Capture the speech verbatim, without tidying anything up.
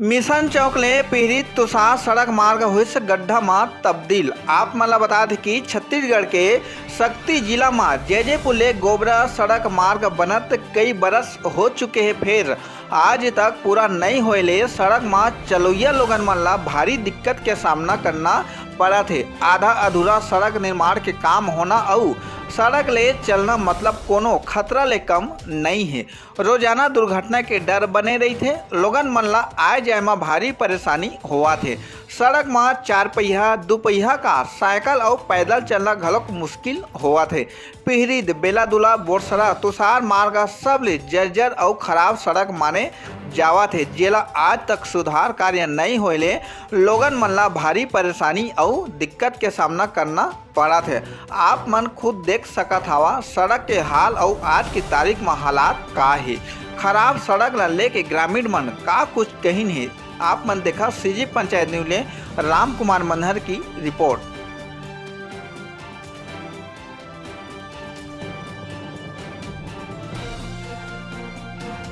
Mission चौक ले पिहरी तुसार सड़क मार्ग होइस गड्ढा म तब्दील। आप मन ल बता दें कि छत्तीसगढ़ के सक्ती जिला म जैजेपुर ले गोबरा सड़क मार्ग बनत कई बरस हो चुके हे, फेर आज तक पूरा नई होए ले सड़क म चलोइया लोगन मन ल भारी दिक्कत के सामना करना पड़त हे। आधा अधूरा सड़क निर्माण के काम होना अउ सड़क ले चलना मतलब कोनो खतरा ले कम नई हे। रोजाना दुर्घटना के डर बने रहिथे। लोगन मन ला आए जाए म भारी परेशानी होवत हे। सड़क म चार पहिया, दू पहिया का साइकिल अउ पैदल चलना घलोक मुश्किल होवत हे। पिहरीद, बेलादुला, बोरसरा, तुसार मार्ग सबले जर्जर अउ खराब सड़क माने जावत हे, जेला आज तक सुधार कार्य नई होए ले लोगन मन ला भारी परेशानी अउ दिक्कत के सामना करना पड़त हे। आप मन खुद देख सकत हवा सड़क के हाल अउ आज की तारीख म हालात का हे। खराब सड़क ला लेके ग्रामीण मन का कुछ कहिन हे। आप मन देखा सीजी पंचायत न्यूज ले राम कुमार मनहर की रिपोर्ट।